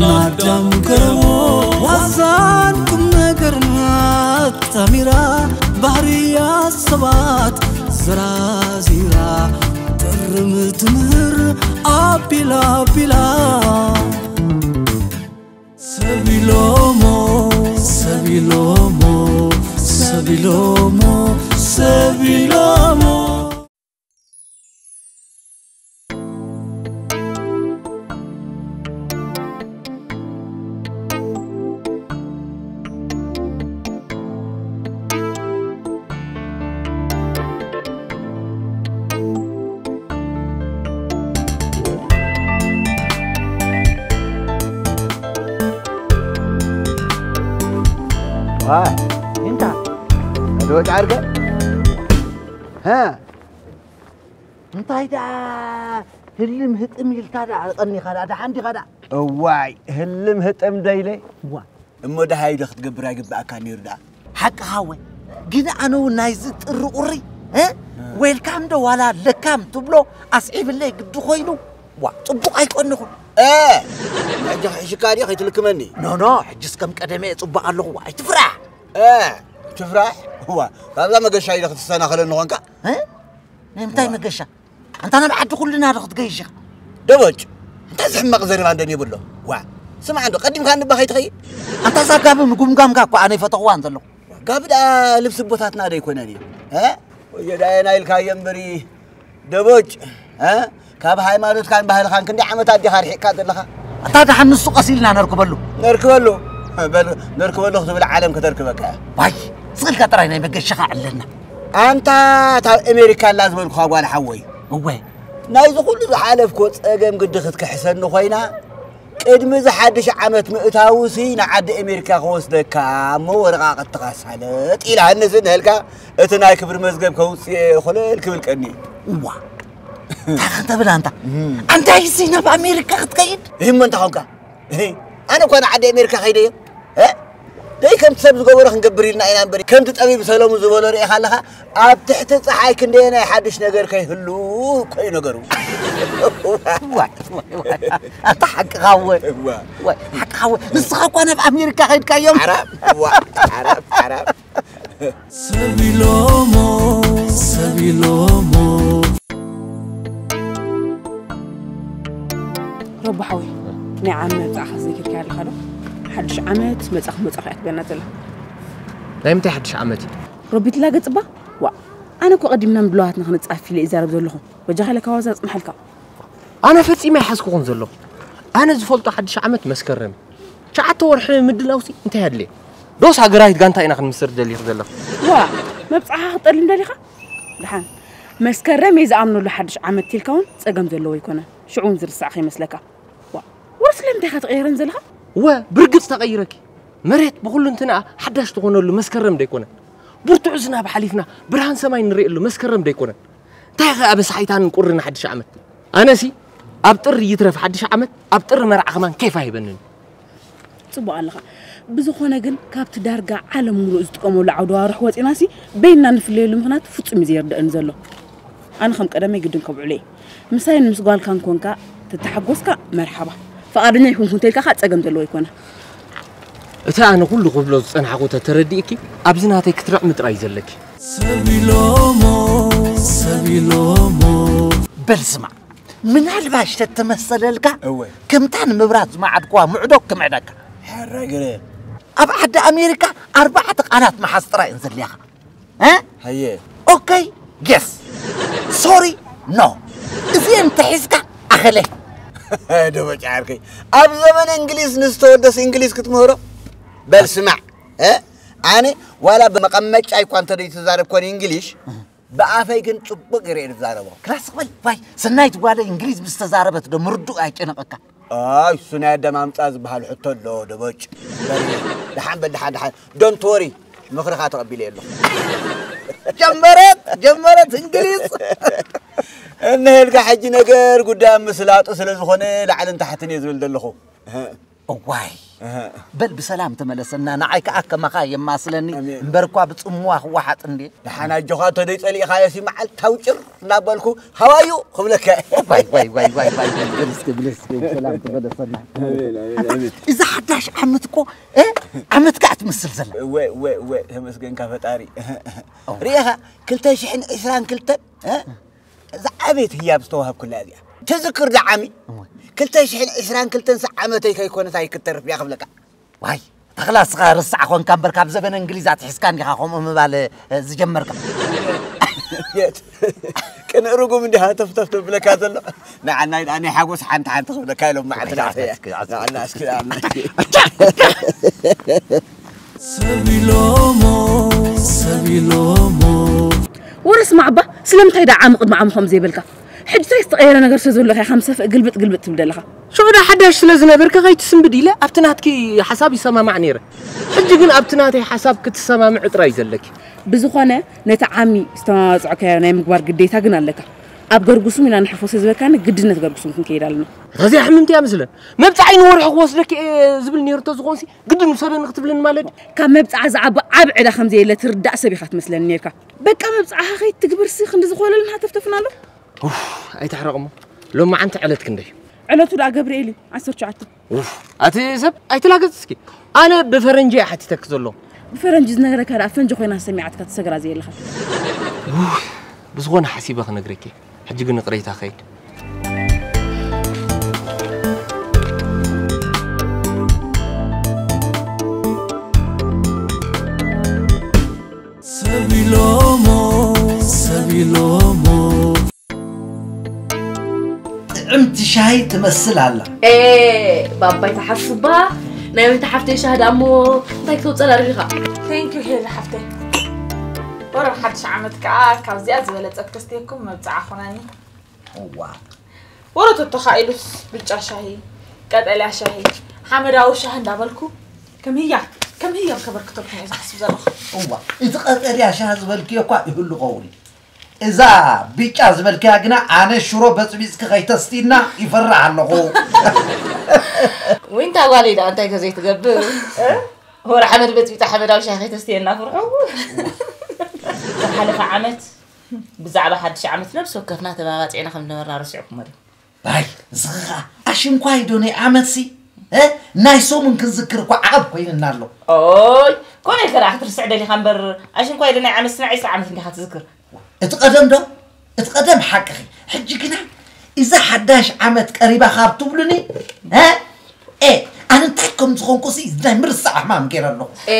ናዳም ገረሞ ዋዛን ቁም ነገርና ኣጣሚራ ባህርያ ሰባት ዘራዚራ ጥርም ትምህር ኣቢላ ኣቢላ ሰቢሎሞ ሰቢሎሞ ሰቢሎሞ ሰቢሎሞ እንታ ዶ ጫርገ ሀ እንታይ ደኣ ህልም ህጥም ኢልካ ደኣ ቀኒኻ ደኣ ደሓን ዲኻ ደኣ እዋይ ህልም ህጥም ደይለ እዋ እሞ ደሃይ ዶ ክትገብር ኣይግብኣካ ነይሩ ደኣ ሓቅኻ ወ ግን ኣነ እውን ናይዚ ጥሪ ቁሪ እ ዌልካም ዶ ዋላ ለካም ትብሎ ኣስዒብለይ ግዲ ኮይኑ ዋ ጽቡቕ ኣይኮንኹን እ ሕጂ ክሕሽካ ድየ ከይትልክመኒ ኖ ኖ ሕጅስ ከም ቀደመ እየ ጽቡቕ ኣለኹ ዋ ኣይትፍራሕ እ ትፍራሕ ዋ ካብዛ መገሻ ኢለ ክትሰናኸለኒ ኾንካ እ ናይ ምንታይ መገሻ ኣንታ ናብ ዓዲ ኩልና ዶ ክትገይሽ ኢኻ ደቦጭ እንታይ ዝሕመቕ ዘረባ እንደን የብሎ ዋ ስማዕ እንዶ ቀዲምካ እንባ ከይትኸይድ ኣንታ እዛ ጋቢ ምጉምጋምካ እኮ ኣነ ይፈተኽዋን ዘለኹ ጋቢ ደኣ ልብሲ ቦታትና ዶ ኣይኮነን እዩ እ ወዮ ደኣ የና ኢልካዮ እምበሪ ደቦጭ እ ካብ ሃይማኖትካን ባህልኻን ክንደይ ዓመታት ዲኻ ርሒቕካ ዘለኻ ኣታ ደሓን ንሱ ቀስ ኢልና ነርክበሉ ነርክበሉ በል ነርክበሉ ክትብል ዓለም ከተርክበካ እያ ዋይ ስቕ ኢልካ ጥራይ ናይ መገሻኻ ዕለና ኣንታ እታ ኣሜሪካ ኣላ ዝበልኩኻ ጓል ሓወይ እወ ናይዚ ኩሉ ዝሓለፍኮ ጸገም ግዲ ክትክሕሰኒ ኮይና ቅድሚ እዚ ሓድሽ ዓመት ምእታውሲ ንዓዲ ኣሜሪካ ክወስደካ እሞ ወረቓቕትኻ ሳለጥ ኢላሃኒ ዝንህልካ እቲ ናይ ክብሪ መዝገብ ከውፅኤ ኮለል ክብል ቀኒ እዋ ታኸ ተብል ኣንታ ኣንታይ ሲ ናብ ኣሜሪካ ክትከይድ ይህሞ እንታ ኾንካ ኣነ እኳ ንዓዲ ኣሜሪካ ከይደ እየ ደይ ከምቲ ሰብ ዝገበሮ ክንገብር ኢልና ኢና እምበሪ ከምቲ ጠቢብ ሰለሙ ዝበሎ ርኢኻ ኣለኻ ኣብ ትሕቲ ፀሓይ ክንደየናይ ሓድሽ ነገር ከይህሉ እኮ እዩ ነገሩ ኣታ ሓቅኻ ወ ሓቅኻ ወ ንስኻ እኳ ናብ ኣሜሪካ ከይድካ እዮም ዓራብ ዓራብ ዓራብ ሰቢሎሞ ሰቢሎሞ ረቡ ሓወይ ናይ ዓመት መብፃዕኻ ዘይከድካ ኣለኻ ዶ ሓድሽ ዓመት መፃ ክመፃ ከያ ትበና ዘላ ናይ ምንታይ ሓድሽ ዓመት እዩ ረቢ ትላገፅ እባ ዋ ኣነ እኮ ቀዲምና ምድለዋትና ክንፃፍ ኢለ ይዛረብ ዘለኹ በጃኻ ኢለ ካዋዛ ፅንሓልካ ኣነ ፈፂመ ይሓዝኩኹን ዘለኹ ኣነ ዝፈልጦ ሓድሽ ዓመት መስከረም ሸዓተ ወርሒ ምድላውሲ እንታይ ኣድልየ ዶስ ሃገራዊት ጋንታ ኢና ክንምስር ደሊኽ ዘለኹ ዋ መብፃዕኻ ክጠልም ደሊኻ ድሓን መስከረም እየ ዝኣምነሉ ሓድሽ ዓመት ትልካ እውን ፀገም ዘለዎ ኣይኮነን ሽዑ እውን ዝርሳዕ ከይመስለካ ዋ ወርስ ለምንታይ ኢኻ ተቐይረን ዘለኻ ወ ብርግፅ ተቐይረኪ መሬት ብኩሉ እንትንኣ ሓዳሽ ትኾነሉ መስከረም ዶ ኣይኮነን ብርቱዕ ዝናብ ሓሊፍና ብርሃን ሰማይ ንርእየሉ መስከረም ዶ ኣይኮነን እንታይ ኸ ኣበሳሒታንን ቁሪ ንሓድሽ ዓመት ኣነሲ ኣብ ጥሪ ይትረፍ ሓድሽ ዓመት ኣብ ጥሪ መርዓ ከማን ኬፍ ኣይበንን ፅቡቅ ኣለኻ ብዝኾነ ግን ካብቲ ዳርጋ ዓለም ሙሉእ ዝጥቀመሉ ዓውደ ዋርሕ ወፂናሲ በይንና ንፍለየሉ ምኽንያት ፍፁም እዩ ዘየርደእኒ ዘሎ ኣነ ከም ቀደመይ ግድን ከብዕሎ እየ ምሳይን ምስ ጓልካን ኮንካ ተተሓጎስካ መርሓባ ፍቓደኛ ይኹንኩ እንተልካ ከዓ ፀገም ዘለዎ ኣይኮነ እቲ ኣነ ኩሉ ክብሎ ዝፀናሕኩ ተተረዲእኪ ኣብዚ ናተይ ክትረዕሚ ጥራይ ዘለኪ ሰቢሎሞ ሰቢሎሞ በል ስማዕ ምናልባሽ ተተመሰለልካ እወ ከምታ ንምብራት ዝመዓድኩዋ ምዕዶ ክምዕደካ ሕራይ ገለ ኣብ ዓዲ ኣሜሪካ ኣርባዕተ ቃላት መሓዝ ጥራይ እየን ዘድልያኻ እ ሃየ ኦከይ የስ ሶሪ ኖ እዚአን ተሒዝካ ኣኸለ ደበጫ ዓርከይ ኣብ ዘመን እንግሊዝ ንዝተወደስ እንግሊዝ ክትምህሮ በል ስማዕ እ ኣነ ዋላ ብመቐመጫ ይኳ እንተ ዘይተዛረብኮን እንግሊሽ ብኣፈይ ግን ጽቡቕ ገይረ እየ ዝዛረቦ። ክላስ በል ባይ ሰናይት ጓለይ እንግሊዝ ምስ ተዛረበት ዶ ምርድኡ ኣይጨነቐካ። ኣይ እሱ ናይ ኣደማምጻ ዝበሃል ሕቶ ኣሎ ደቦጭ። በል ደሓን በል ደሓን ደሓን don't worry ምኽርኻ ተቐቢለ እየ ኣለኹ። ጀመረት ጀመረት እንግሊዝ እንሄልካ ሕጂ ነገር ጉዳይ ምስላጡ ስለ ዝኾነ ላዕልን ታሕትን እየ ዝብል ዘለኹ። እዋይ፣ በል ብሰላም ተመለሰና። ንዓይ ከኣ ከማኻ የማስለኒ። ኣሜን። እምበር እኳ ብጽምዋ ክወሓጥ እንዴ። ደሓን ኣጆኻ፣ ተደይ ጸሊእኻዮ ሲ መዓልቲ ታውጭር እናበልኩ፣ ሃዋዩ ክብለካ። ዋይ፣ ዋይ፣ ዋይ፣ ዋይ፣ ዋይ፣ ዋይ፣ በል እስኪ፣ በል እስኪ፣ ብሰላም ተመለሰና። ኣሜን፣ ኣሜን፣ ኣሜን። እዛ ሓዳሽ ዓመት እኮ፣ እ? ዓመት ከኣ ትመስል ዘላ። ወ-፣ ወ-፣ ወ-፣ ተመስገንካ ፈጣሪ። ኦ። ርኢኻ፣ ክልተ ሽሕን ዕስራን ክልተን፣ እ? እዛ ዓበየት ህያብ ዝተዋሃብኩላ እዚኣ። ትዝክር ዳዓሚ? እወ። ክልተ ሽሕን ዕስራን ክልተን ሰ ዓመተይ ከይኮነት ኣይክተርፍ እያ ክብለካ። ዋይ፣ ተኽላ እስኻ ርሳዕ ኾንካ እምበር ካብ ዘበነ እንግሊዝ ኣትሒዝካ እንዲኻ ከምኡ ምባል፣ እ፣ ዝጀመርካ። የት? ቅንእ ርጉም እንዲኻ ተፍተፍ ተብለካ ዘሎ። ንዓናይ ደኣ ናይ ሓጎስ ሓንቲ ሓንቲ ክብለካ ኢሎም መዓልቲ ናተይ እያ። ኣትክ-፣ ኣትክ-፣ ንዓና እስኪ ደኣ። ሰቢሎሞ፣ ሰቢሎሞ። ወረ ስማዕ እባ፣ ስለምንታይ ደኣ ዓሚ ቅድሚ ዓሚ ከምዚ ዘይበልካ? ሕጂ እንታይ ዝተቐየረ ነገር ስለ ዘሎ ኢኻ ከም ሰፍእ ግልብጥ ግልብጥ ትብል ዘለኻ? ሽዑ ደኣ ሓዳሽ ስለ ዝነበርካ ከይትስንብድ ኢለ ኣብቲ ናትኪ ሓሳብ ይሰማማዕ ነይረ። ሕጂ ግን ኣብቲ ናተይ ሓሳብ ክትሰማምዒ ጥራይ እዩ ዘለኪ። ብዝኾነ ነቲ ዓሚ ዝተመባጽዕካዮ ናይ ምግባር ግዴታ ግን ኣለካ። ኣብ ገርጉሱም ኢና ንሕልፎ ስለ ዝበልካኒ ግድነት ገርጉሱም ክንከይድ ኣለና። እታ እዚኣ ሕምምቲ እያ መስለን። መብጻዓይ ንወርሒ ክወስደኪ እየ ዝብል ነይሩ እንተዝኾንሲ ግድን ውሰደኒ ክትብልኒ ማለት ድዩ? ካብ መብጻዓ ዝዓቢ ዓቢ ዕዳ ከም ዘየለ ትርዳእ ሰብ ኢኻ ትመስለኒ ነይርካ። በቃ መብጻዓኻ ከይትግብርሲ ክንዲ ዝኾለልን ሃተፍተፍን ኣሎ። ኡፍ፣ ኣይትሕረቕ እሞ። ሎማዓንቲ ዕለት ክንደይ እዩ? ዕለቱ ደኣ ገብርኤል እዩ፣ ዓሰርተ ትሽዓተ። ኡፍ፣ ኣቲ ሰብ ኣይትላገጽ እስኪ። ኣነ ብፈረንጂ እየ ሓቲተኪ ዘሎ። ብፈረንጂ ዝነገረካ ደኣ ፈንጂ ኮይና ሰሚዓትካ ትሰግራ ዘየለኻ። ኡፍ፣ ብዝኾነ ሓሲበ ክነግረኪ እየ። ሕጂ ግን ይቕሬታ ከይድ። ሰቢሎሞ፣ ሰቢሎሞ። ጥዕምቲ ሻሂ ትመስል ኣላ። ኤ፣ ባባይ ተሓፍባ፣ ናይ ወይንቲ ሓፍተይ ሻሂ ደኣ እሞ እንታይ ክተውፅእ ኣሪኻ? Thank you ሄሉ ሓፍተይ። ወረ ሓድሽ ዓመት ከኣ ካብዚኣ ዝበለጸት ከስትየኩም መብጽዓ ኾነኒ። እዋ። ወረ ተተኻኢሉስ ብጫ ሻሂ፣ ቀጠልያ ሻሂ፣ ሓመዳዊ ሻሂ እንዳበልኩ ከም ህያብ፣ ከም ህያብ ከበርክተልኩም እየ ዝሓስብ ዘለኹ። እዋ፣ እቲ ቀጠልያ ሻሂ ዝበልክዮ እኳ ይህሉ ኸውን። እዛ ብጫ ዝበልክያ ግና ኣነ ሽሮ በጽቢጽኪ ከይተስቲና ይፈርሕ ኣለኹ። ወይንታ ጓለይ ደኣ እንታይ ከ ዘይትገብር? ወረ ሓመድ በጽቢጻ ሓመዳዊ ሻሂ ከይተስትየና ፍርሑ። ዝሓለፈ ዓመት ብዛዕባ ሓድሽ ዓመት ነብሲ ወከፍና ተባባጺዕና ከም ዝነበርና ረሲዕኩሞ ዶ? ባይ፣ ንስኺ ኸኣ ኣሽንኳይ ዶ ናይ ዓመትሲ? እ? ናይ ሰሙን ክንዝክር እኳ ዓቐብ ኮይንና ኣሎ። ኦይ፣ ኮነ ኢልካ ደኣ ክትርስዕ ደሊኻ እምበር፣ ኣሽንኳይ ዶ ናይ ዓመትሲ ናይ ዕስራ ዓመት እንዲኻ ትዝክር? እቲ ቀደም ዶ? እቲ ቀደም ሓቅኺ። ሕጂ ግና እዛ ሓዳሽ ዓመት ቀሪባ ካብ ትብሉኒ፣ እ? ኤ፣ ኣነ እንታይ ከም ዝኾንኩሲ ናይ ምርሳዕ ሕማም ገይረ ኣለኹ። ኤ፣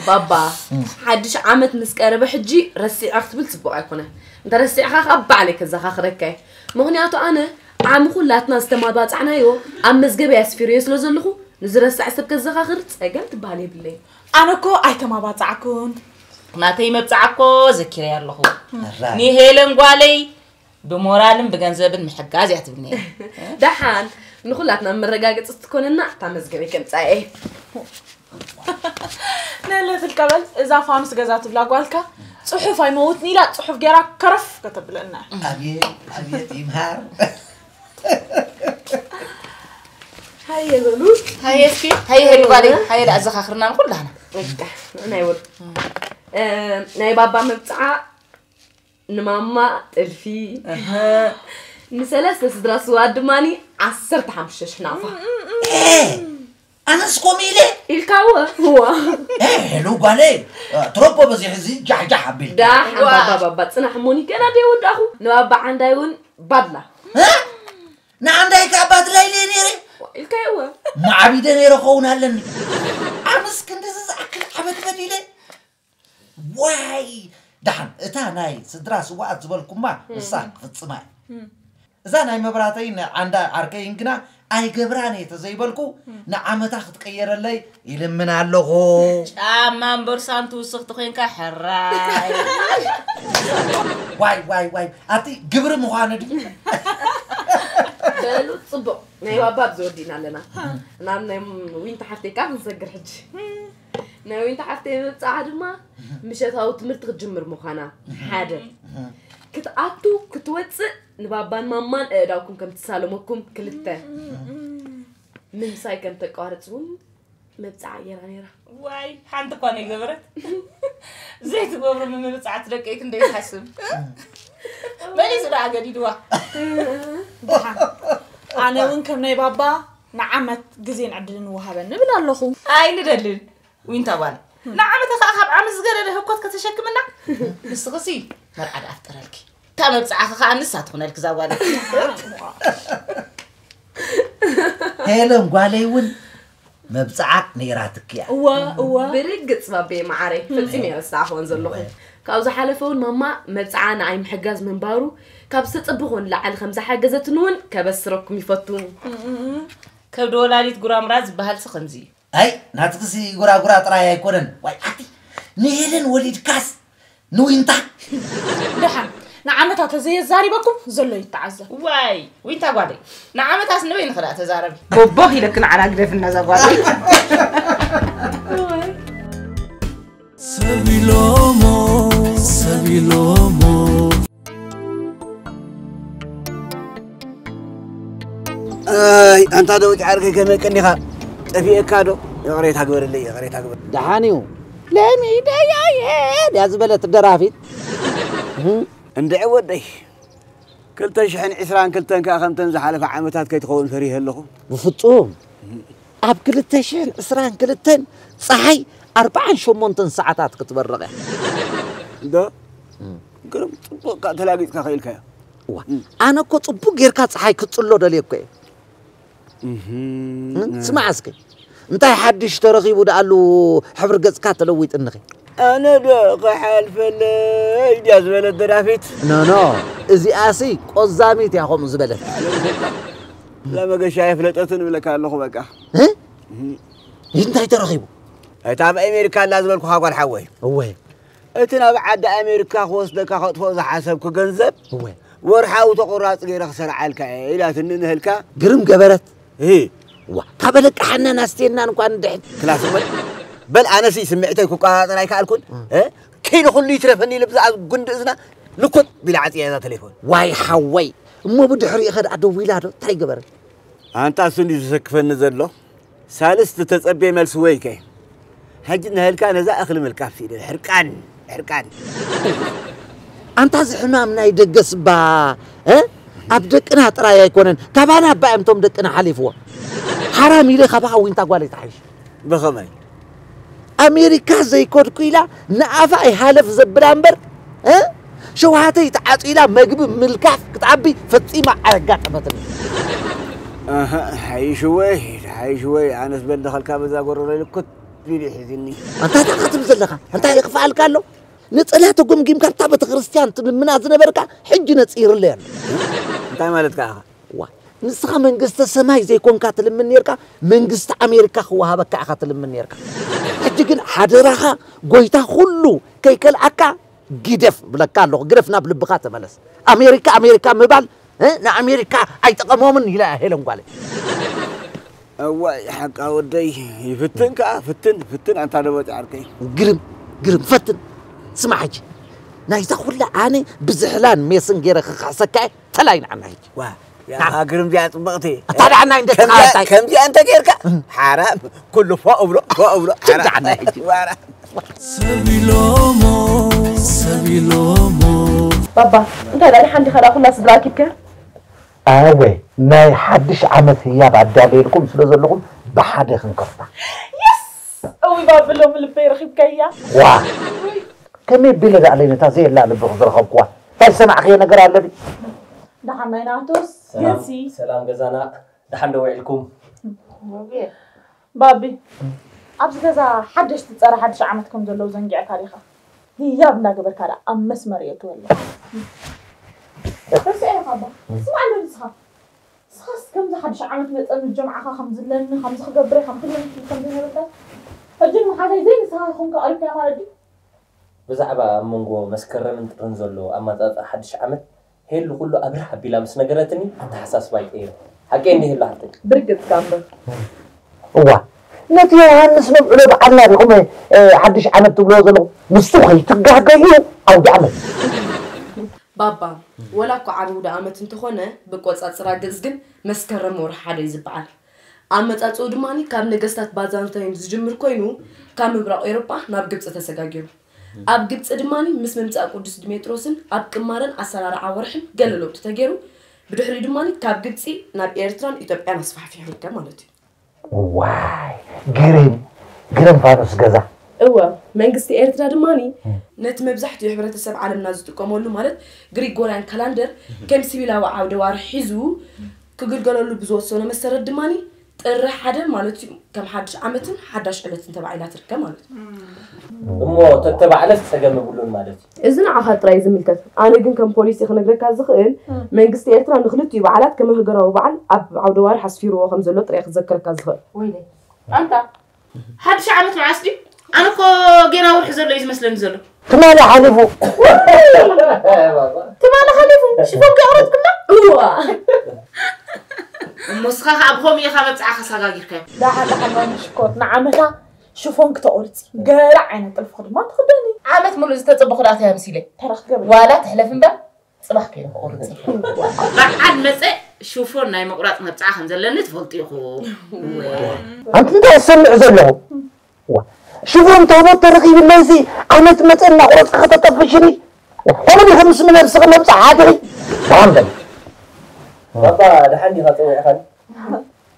ባባ፣ እም። ሓድሽ ዓመት ምስ ቀረበ ሕጂ ረሲዐ ክትብል ጽቡቕ ኣይኮነን። እንተ ረሲዕኻ ኸኣ ባዕለይ ከዘኻኽረካ እየ። ምኽንያቱ ኣነ ዓሚ ኩላትና ዝተማባጻዕናዮ ኣብ መዝገበይ ኣስፊረዮ ስለ ዘለኹ፣ ንዝረስዕ ሰብ ከዘኻኽር ጸገም ትበሃል የብለይን። ኣነ እኮ ኣይተማባጻዕኩን። ናተይ መብጽዓ እኮ ዘኪረያ ኣለኹ። ሕራይ። ንሄለን ጓለይ ብሞራልን ብገንዘብን ምሕጋዝ እያ ትብል ነይራ። ደሓን፣ ንኹላትና መረጋገጺ ትኮነና እታ መዝገበይ ከምጻ እየ። ነለ ትልቀበል፣ እዛ ፋኑስ ገዛ ትብላ ጓልካ፣ ጽሑፍ ኣይመውትን ኢላ ጽሑፍ ገይራ ከረፍ ከተብለና። ኣብየ፣ ኣብየ ይምሃር። ሃየ በሉ። ሃየ እስኪ፣ ሃየ ሄሉ ጓለይ፣ ሃየ ደኣ ኣዘኻኽርና ንኹላህና። በቃ፣ ናይ ወድ-፣ እ፣ ናይ ባባ መብጽዓ ንማማ ጥልፊ፣ እህ። ንሰለስተ ስድራ ስውኣት ድማኒ ዓሰርተ ሓሙሽተ ሽሕ ናቕፋ። ኤ! ኣነስ ከምኡ ኢለ? ኢልካ እወ፣ እዋ። ኤ፣ ሄሉ ጓለይ፣ እ፣ ትረቦ በዚሑ እዚ ጃሕጃሕ ኣቢልካ። ዳሓን ዋ። ባባ፣ ባባ፣ ጽናሕ እሞኒ፣ ገና ደይወዳእኹ። ንባባ ዓንዳይ እውን ባድላ። እ? ንዓንዳይ ከኣ ባድላ ኢለ ነይረ። ዋ፣ ኢልካ እወ። ማዕቢደ ነይረ ክኸውን ኣለኒ። ኣነስ ክንድዚ ዝኣክል ዓመት በዲለ። ዋይ! ደሓን፣ እታ ናይ ስድራ ስውኣት ዝበልኩማ፣ እም። ንሳ ክፍጽማ እየ። እም። እዛ ናይ መብራተይን ናይ ዓንዳ ዓርከይን ግና ኣይገብራን እየ ተዘይበልኩ፣ እም። ንዓመታ ክትቀየረለይ ይልምን ኣለኹ። ጫማን ቦርሳን ትውስኽ ተኾይንካ ሕራይ። ዋይ፣ ዋይ፣ ዋይ፣ ኣቲ ግብሪ ምዃኑ ድዩ? በሉ፣ ጽቡቕ። ናይ ባባ ኣብዚ ወዲእና ኣለና። እም። ናብ ናይ ዊንታ ሓፍተይ ከኣ ክንሰግር ሕጂ። ናይ ዊንታ ሓፍተይ መብጽዓ ድማ ምሸታዊ ትምህርቲ ክትጅምር ምዃና፣ ሓደ። ክትኣቱ ክትወጽእ ንባባን ማማን ኣእዳውኩም ከም ትሳለመኩም፣ ክልተ። ምምሳይ ከም ተቋርጽ እውን መብጽዓ ገይራ ነይራ። ዋይ፣ ሓንቲ እኳ ነይገበረት። ዘይትገብሩ ምምብጻዓት ደቀይ ክንደይ ትሓስብ። መሊሱ ደኣ ገዲድዋ። ደሓን። ኣነ እውን ከም ናይ ባባ ንዓመት ግዜን ዕድልን ወሃበኒ እብል ኣለኹ። ኣይንደልን። ዊንታ ጓል፣ ንዓመት ኸኣ ካብ ዓመት ዝገደደ ህኮት ከተሸክምና። ንስኽሲ መርዓ ደኣ ፍጠረልኪ። እታ መብጽዓኺ ኸኣ ንሳ ትኹነልኪ እዛ ጓል። ሄለን ጓለይ እውን መብጽዓ ነይራትኪ እያ። እዋ እዋ። ብርግጽ ባቤ መዓረይ፣ ፈጺመ እየ ረሳዕኽወን ዘለኹ። ካብ ዝሓለፈ እውን ማማ መብጽዓ ንኣይ ምሕጋዝ ምንባሩ፣ ካብ ዝተጸበኹ ንላዕሊ ከም ዝሓገዘትኒ እውን ከበስረኩም ይፈቱ። ከብዲ ወላዲት ጉራምራ ዝበሃልሲ ከምዚ እዩ። ኣይ ናትክሲ ጉራጉራ ጥራይ ኣይኮነን። ዋይ ኣቲ ንሄለን ወሊድካስ ንዊንታ ደሓን ንዓመታ ተዘየዛሪበኩም ዘሎ ይተዓዘብ። ዋይ ዊንታ ጓለይ ንዓመታስ ንበይንኺ ደኣ ተዛረቢ። ቦቦ ኢለኪ ንዓና ግደፍና እዛ ጓለይ። ሰብ ኢሎሞ ሰብ ኢሎሞ ኣይ ኣንታ ዶ ጫርከይ ከመይ ቀኒኻ ጠፊኤካ ዶ? ይቕሬታ ግበረለይ ይቕሬታ ግበር። ደሓን እዩ ለሚደያየ ድያ ዝበለት ደራፊት። እንድዒ ወደይ ክልተ ሽሕን ዕስራን ክልተን ከኣ ከምተን ዝሓለፈ ዓመታት ከይትኸውን ፈሪሀ ኣለኹ። ብፍጹም ኣብ ክልተ ሽሕን ዕስራን ክልተን ጸሓይ ኣርብዓን ሸሞንተን ሰዓታት ክትበርቕ እያ። እንዶ ግርም ጽቡቕ ከኣ ተላጊጽካ ከኢልካዮ። እዋ ኣነ እኮ ጽቡቕ ጌርካ ጸሓይ ክትጽሎ ደልየ እኮ እየ። እህም። ስማዕ እስከ እንታይ ሓድሽ ተረኺቡ ደኣሉ ሕብሪ ገጽካ ተለዊጥንኺ? ኣነ ዶ ክሓልፈለይ ድያ ዝበለት ደራፊት? ኖኖ እዚኣሲ ቆዛሚት እያ ከምኡ ዝበለት። እዛ መገሻ የፍለጠትን እብለካ ኣለኹ በቃ። እ? እንታይ ተረኺቡ? እታ ኣብ ኣሜሪካ ኣላ ዝበልኩኻ ጓል ሓወይ። እወ። እቲ ናብ ዓዲ ኣሜሪካ ክወስደካ ከጥፍኦ ዝሓሰብኩ ገንዘብ እወ። ወርሓዊ ተቑራፂ ገይረ ክሰርዓልካ እየ ኢላትኒ ንህልካ። ግርም ገበረት። እሂ። ዋ ካብ ለቃሓናን ኣስቴናን እኳ ንድሕን። ክላስ እወ። በል ኣነሲ ስምዒተይ ክቆፃፀር ኣይከኣልኩን። እ? ኪሉ ኩሉ ይትረፈኒ ኢለ ብዛኣ ጉንዲ እዝና ልኩጥ ቢላ ዓፅያ እዛ ተሌፎን። ዋይ ሓወይ እሞ ብድሕሪኡ ከ ደኣ ደዊላ ዶ እንታይ ገበረት? ኣንታ እሱ እንድዩ ዘሰክፈኒ ዘሎ። ሳልስቲ ተጸቤ መልሲ ወይከ ሕጂ ንህልካ ነዛ እኽሊ ምልካፍ ኢለ ሕርቃን ሕርቃን ኣንታ እዚ ሕማም ናይ ደገስ ባ እ ኣብ ደቅና ጥራይ ኣይኮነን ካባና እባ እዮም ቶም ደቅና ሓሊፍዎ ሓራም ኢለ ካባኻ ዊንታ ጓለይ ትሓይሽ ብኸመይ ኣሜሪካ ዘይኮድኩ ኢላ ንኣፋ ኣይሃለፍ ዘብላ እምበር እ ሸውሃተይ ተዓጺላ መግቢ ምልካፍ ክትዓቢ ፈጺማ ኣየጋጠመትኒ። ኣሃ፣ ሓይሽወይ፣ ሓይሽወይ፣ ኣነስ በል ደኸልካ በዛ ጎረሮ ልኩት ቢሉ ሒዝኒ። ኣንታ እንታይ ክትብል ዘለኻ? እንታይ ይኽፍኣልካ ኣሎ? ነጸላ ተጎምጊምካ ኣብታ ቤተክርስትያን ትልምና ዝነበርካ ሕጂ ነጺሩለይ ኣሎ። እንታይ ማለትካ ኢኻ? ዋ ንስኻ መንግስተ ሰማይ ዘይኮንካ ትልምን ኔርካ መንግስቲ ኣሜሪካ ክወሃበካ ኢኻ ትልምን ኔርካ ሕጂ ግን ሓደራኻ ጎይታ ኩሉ ከይከልኣካ ግደፍ ብለካ ኣለኹ ግደፍ ናብ ልብኻ ተመለስ ኣሜሪካ ኣሜሪካ ምባል ንኣሜሪካ ኣይጠቐሞምን ኢላ ሄለን ጓለይ እዋይ ሓቃ ወደይ ይፍትን ከኣ ፍትን ፍትን ኣንታ ደቦጭ ዓርከይ ግርም ግርም ፈትን ስማዕ ሕጂ ናይዛ ኩላ ኣነ ብዝሕላን ሜስን ገይረ ክኽሕሰካ እየ ተላይ ንዓና ሕጂ ዋ ያኻ ግርም ዚኣ ጽብቕቲ እታ ደዓና እንደ ከምዚኣ- ትኻታይ ከምዚኣ እንተ ጌርካ ሓራም ኩሉ ፎእ ብሎ ፎእ ብሎ ሓራም። ደዓና ሕጂ። ዋራ ሰብ ኢሎሞ ሰብ ኢሎሞ ባባ እንታይ ደኣ ሓንቲ ኸዳ ኩላ ስድራ ኣኪብካ ኣወ ናይ ሓድሽ ዓመት ህያብ ኣዳለየልኩም ስለ ዘለኹም ብሓደ ክንከፍታ እዊ ባብሎም ልበይ ረኺብካያ ዋ ከመይ ቢለ ዳዕለይ ነታ ዘየላ ልብኺ ዝረኸብክዋ እንታይ ዝሰማዕኽዮ ነገር ኣለ ድዩ ደሓን ናይ ናቶስ ግንሲ ሰላም ገዛና ደሓን ዶ ውዒልኩም ባቢ ኣብዚ ገዛ ሓደሽቲ ፀረ ሓድሽ ዓመት ከም ዘለዉ ዘንጊዕካ ዲኻ ህያብ እንዳገበርካ ደኣ ኣብ መስመር የእትወለይ ረሲዐ ኢኻ ኣባ ስማዕ ኣሎ ንስኻ ንስኻስ ከምዚ ሓድሽ ዓመት መፀ ምስ ጀምዓኻ ከም ዝለኒ ከምዚ ክገብር እየ ከም ክብለኒ ከም ዘይነበርካ ሕጂ ንመሓዛይ ዘይንስኻ ክኾንካ ቀሪብካያ ማለት ድዩ ብዛዕባ ኣብ መንጎ መስከረምን ጥርን ዘሎ ኣመጻጽኣ ሓድሽ ዓመት ሄሉ ኩሉ ኣብርህ ኣቢላ ምስ ነገረትኒ ኣተሓሳስባይ ቀይረ። ሓቀይ እንዲህ ሄሉ ሓፍተይ። ብርግጽካ እምበር። እዋ ነቲ ዮሃንስ ነብዕሎ በዓልና ዲኹም ሓድሽ ዓመት ትብልዎ ዘለኹም? ምስቱ ከይትጋገዩ ኣውደ ዓመት። ባባ፣ ወላ እኳ ዓቢ ኣውደ ዓመት እንተኾነ ብቆጻጽራ ግእዝ ግን መስከረም ወርሒ ሓደ እዩ ዝበዓል። ኣመጻጽኡ ድማ ካብ ነገስታት ባዛንታይን ዝጅምር ኮይኑ፣ ካብ ምብራቕ ኤውሮጳ ናብ ግብጺ ተሰጋጊሩ። ኣብ ግብጺ ድማ ምስ ምምጻእ ቅዱስ ዲሜጥሮስን ኣብ ቅማረን ኣሰራርዓ ወርሕን ገለ ለውጢ ተገይሩ። ብድሕሪኡ ድማ ካብ ግብጺ ናብ ኤርትራን ኢትዮጵያን ኣስፋሕፊሑ ይርከብ ማለት እዩ። ዋይ ግርም ግርም ፋኑስ ገዛ። እወ፣ መንግስቲ ኤርትራ ድማ ነቲ መብዛሕትኡ ሕብረተሰብ ዓለምና ዝጥቀመሉ ማለት ግሪጎርያን ካላንደር ከም ሲቪላዊ ዓውደ ዋርሒ ሒዙ ክግልገለሉ ብዝወሰኖ መሰረት ድማ ጥሪ ሓደ ማለት እዩ ከም ሓድሽ ዓመትን ሓዳሽ ዕለትን ተባዒላ ትርከብ ማለት እዩ። እሞ ተተባዕለስ ጸገም የብሉን ማለት እዩ። እዚ ንዓኻ ጥራይ እዩ ዝምልከት። ኣነ ግን ከም ፖሊሲ ክነግረካ ዝኽእል መንግስቲ ኤርትራ ንኽልቲኡ በዓላት ከም ሃገራዊ በዓል ኣብ ዓውደ ዋርሕ ኣስፊርዎ ከም ዘሎ ጥራይ ክዘክረካ ዝኽእል። ወይለይ ኣንታ ሓድሽ ዓመት መዓስ ድዩ? ኣነ እኮ ጌና ወርሒ ዘሎ እዩ ዝመስለኒ ዘሎ። ትማሊ ሓሊፉ። ትማሊ ሓሊፉ ሽፎን ከቕረጽኩላ። እዋ እሞ እስኻ ከዓ ብኸምኡ ኢኻ መብፅዓ ከሳጋጊርካዮ። ዳሓን ዳሓን ማሚ ሽኮር ንዓመታ ሽፎን ክተቑርፂ ገለ ዓይነት ጥልፊ ድማ ትኽደኒ። ዓመት ሙሉእ ዝተፀበኹ ደኣ ተምሲለ ተረኽገበ ዋላ ትሕለፍ እምበር ጽባሕ ከይነ ክቑርጽ። በዓል መጸ ሽፎን ናይ ምቑራጽ መብጽዓ ከም ዘለኒ ትፈልጡ ኢኹም። ኣንቲ እንታይ ዝሰምዕ ዘለኹ? ዋ፣ ሽፎን ታቦት ተረኺብለይሲ ዓመት መጸ እናቑረጽካ ከተጠፍሽኒ? ከምኡ ዲኺ ምስ ነብስኺ መብጽዓ ሓድኺ? ደሓን በል። ባባ ደሓን ዲኻ ጸዊዕኻኒ?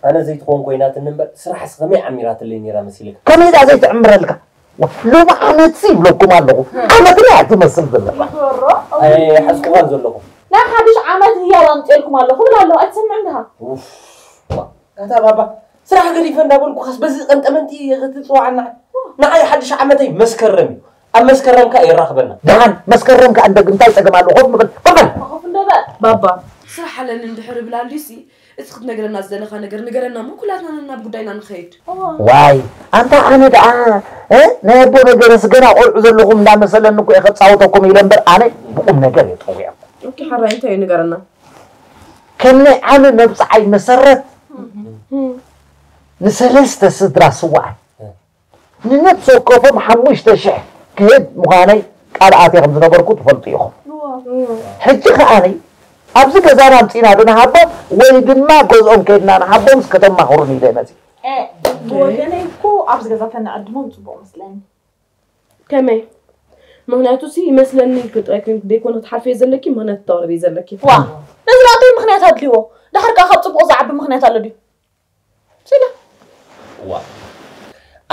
ኣነ ዘይትኾን ኮይናትኒ እምበር ስራሕስ ከመይ ዓሚራትለይ ነይራ መሲልካ? ከመይ ደኣ ዘይትዕምረልካ? ዋ፣ ሎሚ ዓመትሲ ይብለኩም ኣለኹ። ዓመትና እያ ትመስል ዘለኻ። ኣይሓዝኩኻን ዘለኹ። ናይ ሓድሽ ዓመት ህያብ ኣምፅኤልኩም ኣለኹ ብል ኣለኹ። ኣይትሰምዕን ዲኻ? ኡፍ፣ ዋ፣ ኣታ ባባ ስራሕ ገዲፈ እንዳበልኩኻስ በዚ ቀንጠመንቲ ክትፅዋዓና? ንዓይ ሓድሽ ዓመተይ መስከረም እዩ። ኣብ መስከረም ከኣ የራኽበና። ደሓን መስከረም ከኣ እንደግ እንታይ ጸገም ኣለዎ? ኮፍ ምበል፣ ኮፍ በል። ኮፍ እንዶ በል። ባባ፣ ስራሕ ኣለኒ እንድሕር እብል ኣልዩሲ፣ እቲ ክትነግረና ዝደለኻ ነገር ንገረና እሞ ኩላትና ናብ ጉዳይና ንኸይድ። ዋይ፣ ኣንታ ኣነ ደኣ እ ናይ ኣቦ ነገርስ ገና ቆልዑ ዘለኹም እንዳመሰለኒ እኮ እየ ከጻውተኩም ኢለ እምበር ኣነ ብቁም ነገር እየ ጠዊዐ። ኦኬ፣ ሓራይ እንታይ እዩ ንገረና። ከም ናይ ዓሚ መብጽዓይ መሰረት ንሰለስተ ስድራ ስዋኣት ንነፍሲ ወከፎም ሓሙሽተ ሽሕ ክህብ ምዃነይ ቃል ኣትየ ከም ዝነበርኩ ትፈልጡ ኢኹም። ሕጂ ከኣ ኣብዚ ገዛና ኣምጺእና ዶ ንሃቦም ወይ ድማ ገዝኦም ከይድና ንሃቦምስ ከተማኽሩኒ ኢለ መጺእ። ብወገነይ እኮ ኣብዚ ገዛ ተንዕድሞም ጽቡቕ መስለኒ። ከመይ? ምኽንያቱ ሲ ይመስለኒ ኢልኪ ጥራይ ኮይንኪ ደይኮነ ክትሓልፍዮ ዘለኪ ምኽንያት ተቕርቢ ዘለኪ። ዋ ነዚ ናተይ ምኽንያት ኣድልይዎ። ደሓር ከኣ ካብ ጽቡቕ ዝዓቢ ምኽንያት ኣሎ ድዩ? ስለ ዋ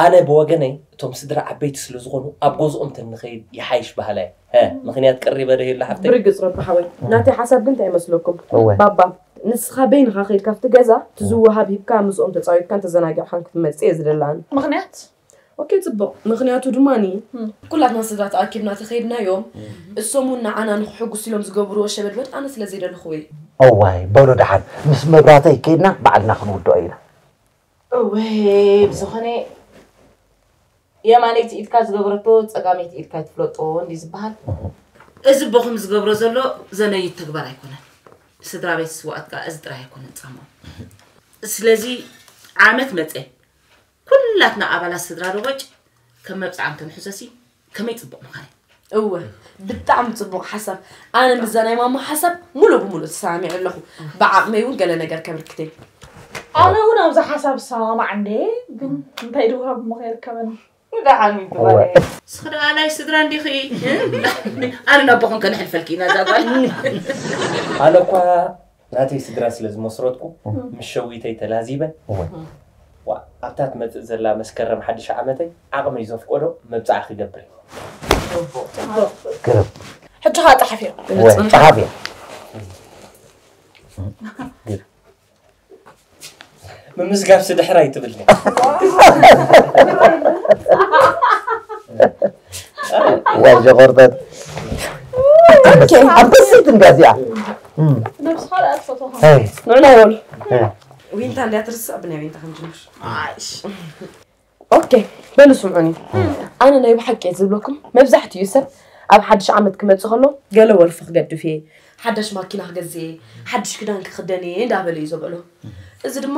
ኣነ ብወገነይ እቶም ስድራ ዓበይቲ ስለ ዝኾኑ ኣብ ገዝኦም ተንኸይድ ይሓይሽ በሃላይ እየ። ሀ ምኽንያት ቀሪበ ዶ የለ ሓፍተይ? ብርግጽ ረቢ ሓወይ ናተይ ሓሳብ ግን እንታይ ይመስለኩም? እወ። ባባ ንስኻ በይንኻ ከይድካ ኣብቲ ገዛ እቲ ዝወሃብ ሂብካ ምስኦም ተጻዊትካን ተዘናጊዕካን ክትመጽእ እየ ዝደሊ ኣነ። ምኽንያት? ኦኬ ጽቡቕ ምኽንያቱ ድማ ኩላትና ስድራ ተኣኪብና ተኸይድናዮም እሶም እውን ንዓና ንኽሕጉስ ኢሎም ዝገብርዎ ሸበድበድ ኣነ ስለ ዘይደለኹዎ እዩ። እዋይ በሉ ደሓን ምስ መብራተይ ከይድና ባዕልና ክንውድኦ ኢና። እወ ብዝኾነ የማነይቲ ኢድካ ዝገበረቶ ጸጋመይቲ ኢድካ ኣይትፍለጦ እንዲ ዝበሃል። እዚ ቦኹም ዝገብሮ ዘሎ ዘነይት ተግባር ኣይኮነን። ስድራ ቤት ስውኣት ከኣ እዚ ጥራይ ኣይኮነን ጻምኦም። ስለዚ ዓመት መጸ ኩላትና ኣባላት ስድራ ዶ ወጭ ከም መብጽዓ እንተንሕዞሲ ከመይ ጽቡቕ ምዃነ። እወ ብጣዕሚ ጽቡቕ ሓሳብ። ኣነ ምስዛ ናይ ማማ ሓሳብ ሙሉእ ብሙሉእ ተሰማሚዐ ኣለኹ። ብዓቕመይ እውን ገለ ነገር ከበርክት እየ። ኣነ እውን ኣብዛ ሓሳብ እሰማማዕ እንድየ፣ ግን እንታይ ድወሃብ እሞ ከየርከበኒ። ደሓን ይግበረ። እስኺ ደኣ ናይ ስድራ እንዲኺ። ኣነ ናቦኹም ከነሕልፈልኪ ኢና እዛ ጓል። ኣነ እኳ ናተይ ስድራ ስለ ዝመስረትኩ ምስ ሸዊተይ ተላዚበ ዋ ኣብታ ትመጽእ ዘላ መስከረም ሓድሽ ዓመተይ ዓቕመይ ዘፍቀዶ መብጽዓ ክገብር እየ። ግርም ሕጂ ኸዓ ጸሓፍዮ። ወይ ጸሓፍዮ። ምምዝጋብሲ ድሕር ኣይትብል። ዋይ ሸኾርተት ኣንበሲት እንዳ እዚኣ ንዑ ናይ ወል ዊንታ እንድያ ትርስዕ ብናይ ዊንታ ክንጅምር። ኦኬ በሉ ስምዑኒ። ኣነ ናይ ብሓቂ እየ ዝብለኩም መብዛሕትኡ ሰብ ኣብ ሓድሽ ዓመት ክመጽእ ከሎ ገለ ወልፊ ክገድፍ እየ፣ ሓዳሽ ማኪና ክገዝእ እየ፣ ሓድሽ ክዳን ክኽደን እየ እንዳበለ እዩ ዘብዕሎ። እዚ ድማ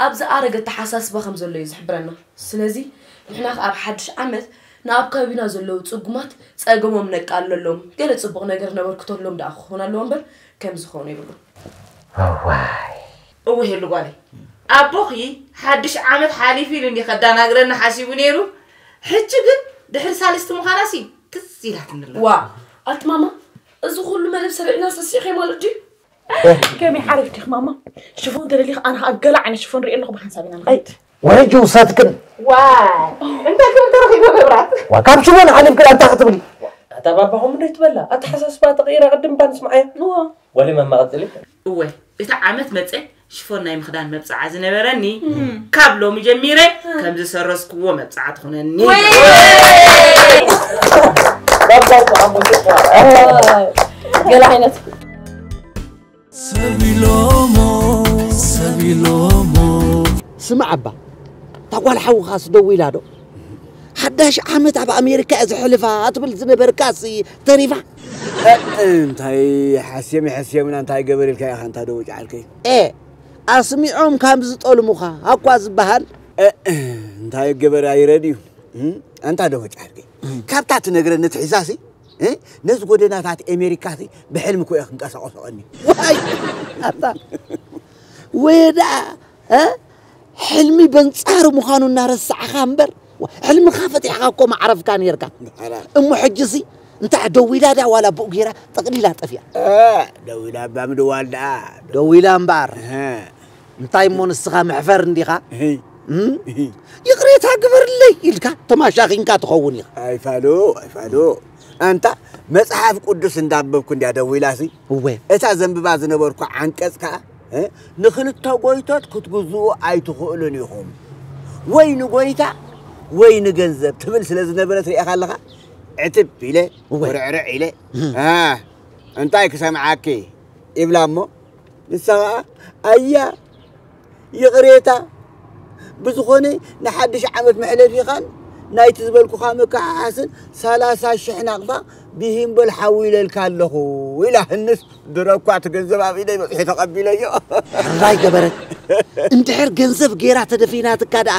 ኣብ ዝኣረገ ኣተሓሳስባ ከም ዘሎ እዩ ዝሕብረና። ስለዚ ንሕና ከኣ ኣብ ሓድሽ ዓመት ንኣብ ከባቢና ዘለዉ ጽጉማት ጸገሞም ነቃልለሎም፣ ገለ ጽቡቕ ነገር ነበርክተሎም ደኣ ክኾን ኣለዎ እምበር ከምዚ ክኾን የብሉን። እዋይ እወ ሄሉ ጓለይ ኣቦኺ ሓድሽ ዓመት ሓሊፉ ኢሉ እንዲ ከዳናግረኒ ሓሲቡ ነይሩ። ሕጂ ግን ድሕሪ ሳልስቲ ምዃናሲ ትዝ ኢላትኒ ኣላ። ዋ ኣቲ ማማ፣ እዚ ኩሉ መደብ ሰሪዕና ሰሲዕኺ ማለት ድዩ? ከመይ ሓሪፍ ዲኺ ማማ? ሽፎን ተደሊኺ ኣነ ኸኣ ገለ ዓይነት ሽፎን ሪኤ ኣለኹ ብሓንሳብ ኢና ንኸይድ። ወረጂ ውሳትክን ዋይ እንታይ ክብል ተረኺቡ መብራት? ዋ ካብ ሽፎን ሓሊፍክን ኣንታ ክትብሊ። ኣታ ባባኹም እንዶ ይትበላ ኣተሓሳስባ ተቐይራ ቅድም እባ ንስምዓያ። እዋ ዋሊ ማማ ቀጽሊ። እወ እታ ዓመት መጸ ሽፎን ናይ ምኽዳን መብጽዓ ዝነበረኒ ካብ ሎሚ ጀሚረ ከም ዝሰረዝክዎ መብጽዓ ትኹነኒ። ገለ ዓይነት ሰብ ኢሎሞ ሰብ ኢሎሞ ስማዕ እባ እታ ጓል ሓውኻስ ደዊላ ዶ ሓዳሽ ዓመት ኣብ ኣሜሪካ እየ ዘሕልፋ ትብል ዝነበርካስ ተሪፋ እንታይ ሓስዮም ይሕስዮምና እንታይ ገበር ኢልካ ኢኻ እንታ ደወጭ ዓርከይ ኤ ኣስሚዖም ካብ ዝጠልሙኻ ኣኳ ዝበሃል እንታይ ገበር ኣይረድዩ ኣንታ ደወጭ ዓርከይ ካብታ ትነግረኒ ትሒዛሲ ነዚ ጎደናታት ኤሜሪካ ብሕልሚ ኮ ክንቀሳቀሶ ቀኒ ዋይ ኣታ ወይ ደኣ ሕልሚ በንጻሩ ምዃኑ እናረሳዕኻ እምበር ሕልምኻ ፈቲሕኻ እኮ ማዕረፍካ ነርካ እሞ ሕጂሲ እንታይ ደዊላ ድያ ዋላ ብኡ ገይራ ጠቕሊላ ጠፊኣ ደዊላ እባ ምድዋል ደኣ ደዊላ እምበኣር እንታይ እሞ ንስኻ መሕፈር እንዲኻ ይቕሬታ ግበርለይ ኢልካ ተማሻኺንካ ትኸውን ኢኻ ኣይፋሉ ኣይፋሉ ኣንታ መጽሓፍ ቅዱስ እንዳበብኩ እንድያ ደዊላሲ እወ እታ ዘንብባ ዝነበርኩ ዓንቀጽ ከኣ ንኽልተ ጎይቶት ክትግዝኡ ኣይትኽእሉን ኢኹም ወይ ንጎይታ ወይ ንገንዘብ ትብል ስለ ዝነበረት ርኢኻ ኣለኻ ዕትብ ኢለ ውርዕርዕ ኢለ እንታይ ክሰምዓኪ ይብላ እሞ ንሳ ኸዓ ኣያ ይቕሬታ ብዝኾነ ንሓድሽ ዓመት መሕለፊኻን ናይቲ ዝበልኩኻ መከሓሓስን ሰላሳ ሽሕ ናቕፋ ብሂምበል ሓዊለልካ ኣለኹ ኢላ ህንስ ድረ እኳ እቲ ገንዘብ ኣብ ኢደይ በፂሑ ተቐቢለዮ ሕራይ ገበረት እንድሕር ገንዘብ ገይራ ተደፊናትካ ደኣ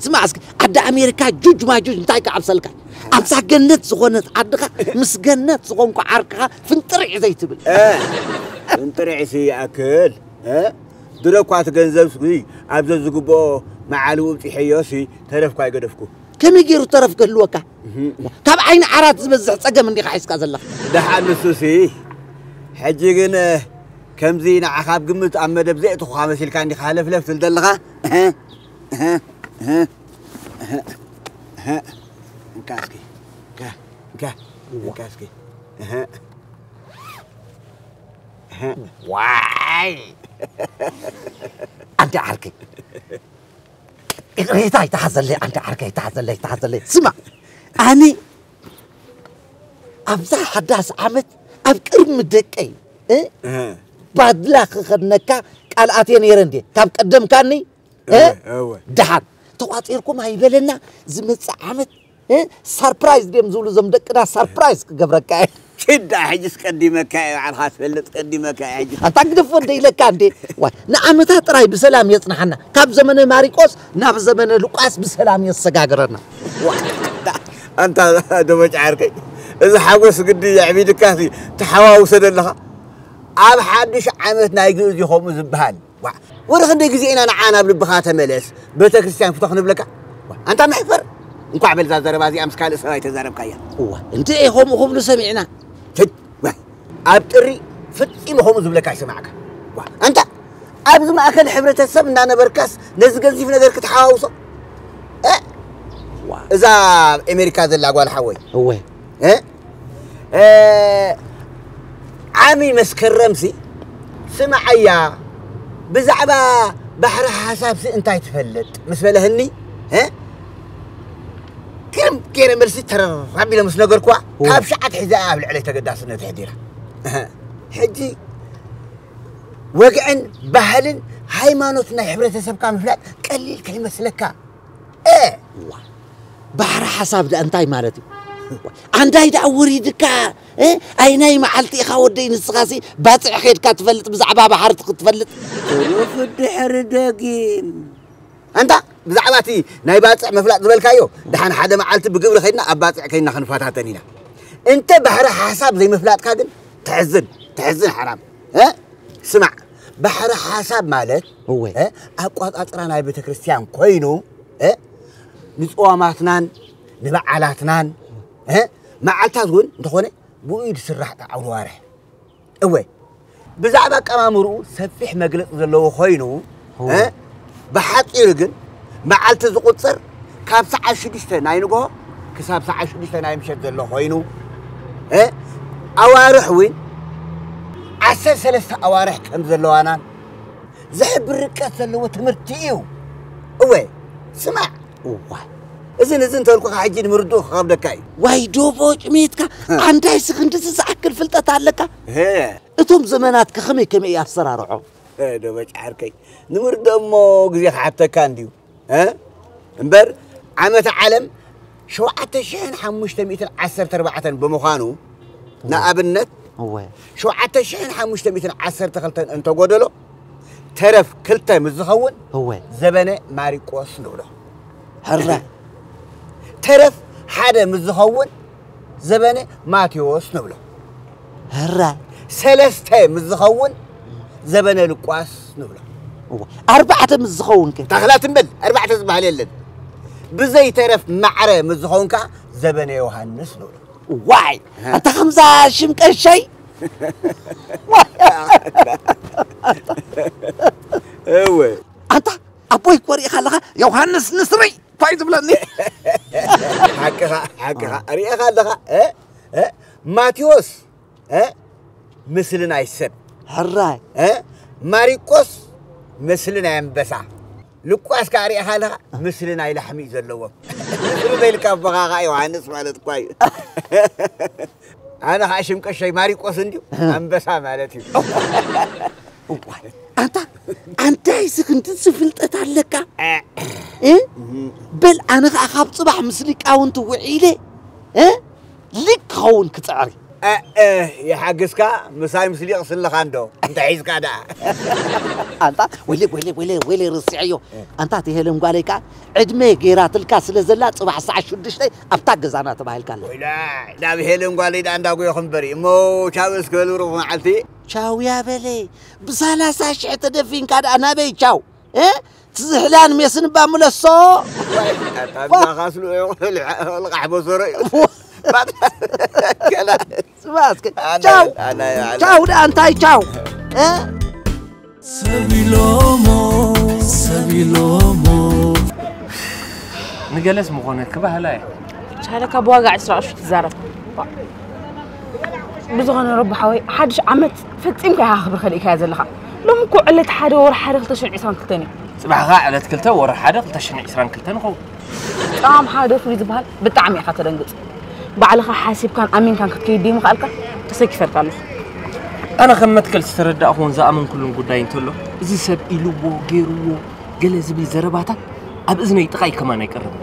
ስማዕ እስኪ ዓዲ ኣሜሪካ ጁጅ ማጁጅ እንታይ ክዓብሰልካ ኣብዛ ገነት ዝኾነት ዓድኻ ምስ ገነት ዝኾንኩ ዓርክኻ ፍንጥርዕ ዘይትብል ፍንጥርዕሲ ይኣክል ድረ እኳ እቲ ገንዘብ ስጉይ ኣብ ዘዝግብኦ መዓልኡ ብፂሐዮ ሲ ተረፍኩ ኣይገደፍኩ ከመይ ገይሩ ተረፍ ክህልወካ ካብ ዓይኒ ዓራት ዝበዝሕ ፀገም እንዲኻ ሒዝካ ዘለኻ ደሓን ንሱሲ ሕጂ ግን ከምዚ ንዓኻ ኣብ ግምት ኣብ መደብ ዘእትኹኻ መሲልካ እንዲኻ ሃለፍለፍ ትብል ዘለኻ እንካ እስኪ እንካ እስኪ ዋይ ኣንተ ዓርከይ ይቕሬታ ይተሓዘለይ ኣንተ ዓርከይ ይተሓዘለይ ይተሓዘለይ ስማ ኣነ ኣብዛ ሓዳስ ዓመት ኣብ ቅድሚ ደቀይ ባድላ ክኸድነካ ቃል ኣትየ ነይረ እንዴ ካብ ቀደምካኒ ደሓን ተቋፂርኩም ኣይበለና ዝመፅእ ዓመት ሳርፕራይዝ ድም ዝብሉ ዞም ደቅና ሳርፕራይዝ ክገብረካ እየ ችዳ ሕጅስ ቀዲመካ እየ ባዕልካ ትፈልጥ ቀዲመካ እየ ሕጅስ ኣታ ግደፎ እንደ ኢለካ እንዴ ዋ ንዓመታ ጥራይ ብሰላም የጽንሓና ካብ ዘመነ ማሪቆስ ናብ ዘመነ ሉቃስ ብሰላም የሰጋግረና ኣንታ ደመጭ ዓርከይ እዚ ሓጎስ ግዲ የዕቢድካ ተሓዋውሰ ደለኻ ኣብ ሓድሽ ዓመት ናይ ግእዝ ይኸምኡ ዝበሃል ወረ ክንደይ ግዜ ኢና ንዓ ናብ ልብኻ ተመለስ ቤተክርስትያን ፍቶ ክንብለካ ኣንታ መሕፈር እንኳዕ በልዛ ዘረባ እዚኣ ምስ ካልእ ሰብኣይ ተዛረብካያ እዋ እንተ ከምኡ ክብሉ ሰሚዕና ኣብ ጥሪ ፍጺሙ ከምኡ ዝብለካ ይሰማዕካ ኣንታ ኣብዚ ማእከል ሕብረተሰብ እንዳነበርካስ ነዚ ገዚፍ ነገር ክትሓዋውሶ እዛ ኣሜሪካ ዘላ ጓል ሓወይ እወ ዓሚ መስከረምሲ ስምዓያ ብዛዕባ ባሕሪ ሓሳብሲ እንታይ ትፈልጥ ምስ በለህኒ ግርም ገይረ መልሲ ተረራቢለ ምስ ነገርኩዋ ካብ ሸዓት ሒዛ ኣብ ልዕለይ ተገዳስነት ሕዲራ ሕጂ ወግዕን ባህልን ሃይማኖት ናይ ሕብረተሰብካ ምፍላጥ ቀሊል ከይመስለካ ባሕሪ ሓሳብ ደኣ እንታይ ማለት እዩ? ኣንዳይ ደኣ ወሪድካ ኣይናይ መዓልቲ ኢኻ ወደይ ንስኻሲ ባፅዕ ኸይድካ ትፈልጥ ብዛዕባ ባሕሪ ክትፈልጥ ትሩፍ ድሕሪ ደጊም ኣንታ ብዛዕባ እቲ ናይ ባፅዕ ምፍላጥ ዝበልካዮ ደሓን ሓደ መዓልቲ ብግብሪ ኸይድና ኣብ ባፅዕ ከይድና ክንፈታተን ኢና እንተ ባሕሪ ሓሳብ ዘይምፍላጥካ ግን ተሕዝን ተሕዝን ሓራም ስማዕ ባሕሪ ሓሳብ ማለት እወ። እ፣ ኣቋጻጽራ ናይ ቤተ ክርስቲያን ኮይኑ እ፣ ንጽዋማትናን ንበዓላትናን እ፣ መዓልታት እውን እንተኾነ ብኡ እዩ ዝስራሕ እቲ ዓውደ ዋርሕ። እወ ብዛዕባ ኣቀማምርኡ ሰፊሕ መግለፂ ዘለዎ ኮይኑ እ፣ ብሓፂሩ ግን መዓልቲ ዝቁፅር ካብ ሰዓት ሽዱሽተ ናይ ንግሆ ክሳብ ሰዓት ሽዱሽተ ናይ ምሸት ዘሎ ኮይኑ እ፣ ኣዋርሕ እውን ዓሰርተ ሰለስተ ኣዋርሕ ከም ዘለዋናን ዝሕብር ርቀት ዘለዎ ትምህርቲ እዩ። እወ ስማዕ እዋይ እዝን እዝን ተልኩኻ ሕጂ ንምርድኡ ክኸብደካ እዩ። ዋይ ዶቦ ጭሜትካ ኣንታይ ስኽንድዚ ዝኣክል ፍልጠት ኣለካ። ሄ እቶም ዘመናት ከኸመይ ከመይ ኣሰራርዖም። ዶ በጫ ዓርከይ ንምርድኦ እሞ ግዜ ክሓተካ እንድዩ እ? እምበር ዓመተ ዓለም ሸውዓተ ሽሕን ሓሙሽተ ሚእትን ዓሰርተ ኣርባዕተን ብምዃኑ ንኣብነት እወ ሸውዓተ ሽሕን ሓሙሽተ ሚእትን ዓሰርተ ክልተን እንተጎደሎ ተረፍ ክልተ ምስ ዝኸውን እወ ዘበነ ማሪቆስ ንብሎ። ሕረ ተረፍ ሓደ ምስ ዝኸውን ዘበነ ማቴዎስ ንብሎ። ሕረ ሰለስተ ምስ ዝኸውን ዘበነ ልቋስ ንብሎ። እወ ኣርባዕተ ምስ ዝኸውን ከ ታኽላት እምበል ኣርባዕተ ዝበሃል የለን። ብዘይተረፍ ማዕረ ምስ ዝኸውን ከዓ ዘበነ ዮሃንስ ንብሎ። ዋይ ኣታ ከምዛ ሽም ቀሸይ እወ ኣንታ ኣቦይ እኮ ሪኢኻ ኣለኻ ዮሃንስ ንስሪ ኳይ ትብለኒ ሓቅኻ ሓቅኻ ሪኢኻ ኣለኻ እ? እ? ማቴዎስ እ? ምስሊ ናይ ሰብ ሕራይ እ? ማሪቆስ ምስሊ ናይ ኣንበሳ ልቋስ ከዓ ሪኢኻ ኣለኻ ምስሊ ናይ ላሕሚ እዩ ዘለዎም። ንስሩ ዘይልካ ኣቦኻ ከዓ ዮሃንስ ማለት እኳ እዩ። ኣነ ከዓ ሽም ቀሸይ ማሪቆስ እንድዩ ኣንበሳ ማለት እዩ። እዋይ ኣንታ ኣንታይ ስኽንድዚ ፍልጠት ኣለካ እ? በል ኣነ ከዓ ካብ ፅባሕ ምስ ሊቃውንቲ ውዒለ እ? ሊቅ ክኸውን ክፅዕር ይሓግዝካ ምሳይ ምስ ሊቕ ስለኻ እንዶ እንታይ ሒዝካ ደኣ ኣንታ ወይለ ወይለ ወይለ ወይለ ርስዐዮ ኣንታ እቲ ሄለን ጓለይ ከዓ ዕድመ ገይራትልካ ስለ ዘላ ፅባሕ ሰዓት ሽዱሽተ ኣብታ ገዛና ተባሂልካ ኣለ ወይላ ናብ ሄለን ጓለይ ደኣ እንዳጎዮ ክንበሪ እሞ ቻው እስከ ልሩኽ መዓልቲ ቻው ያበለ ብሳላሳ ሽሕ ተደፊንካ ደኣ ናበይ ቻው እ? ትዝሕላን ሜስን ባምለሶ ኣታብዛኻስሉ ልቓሕ በሰሮ እዩ ስማስክ ቻው ቻው ደኣ እንታይ ቻው እ? ሰቢሎሞ ሰቢሎሞ ንገለስ ምኾነ ክባህላ እየ ቻለካ ብዋጋ ዕስራ ቅርሺ ትዛረብ ብዝኾነ ረቢ ሓወይ ሓድሽ ዓመት ፈፂምካ ኢኻ ክብሪ ከሊእካያ ዘለኻ ሎሚ እኮ ዕለት ሓደ ወር ሓደ ክልተ ሽሕን ዕስራን ክልተን እዩ ፅባሕኻ ዕለት ክልተ ወር ሓደ ክልተ ሽሕን ዕስራን ክልተን ይኸውን ጣም ሓደ ፍሉይ ዝበሃል ብጣዕሚ ኢኻ ተደንግፅ ባዕልኻ ሓሲብካን ኣሚንካን ክትከይድ ደይምኽኣልካ ተሰኪፈልካ ኣለኹ ኣነ ከም መትከል ዝተረዳእኹዎን ዝኣመንኩሉን ጉዳይ እንተሎ እዚ ሰብ ኢልዎ ገይርዎ ገለ ዝብል ዘረባታት ኣብ እዝነይ ጥቓይ ከማን ኣይቀርብን።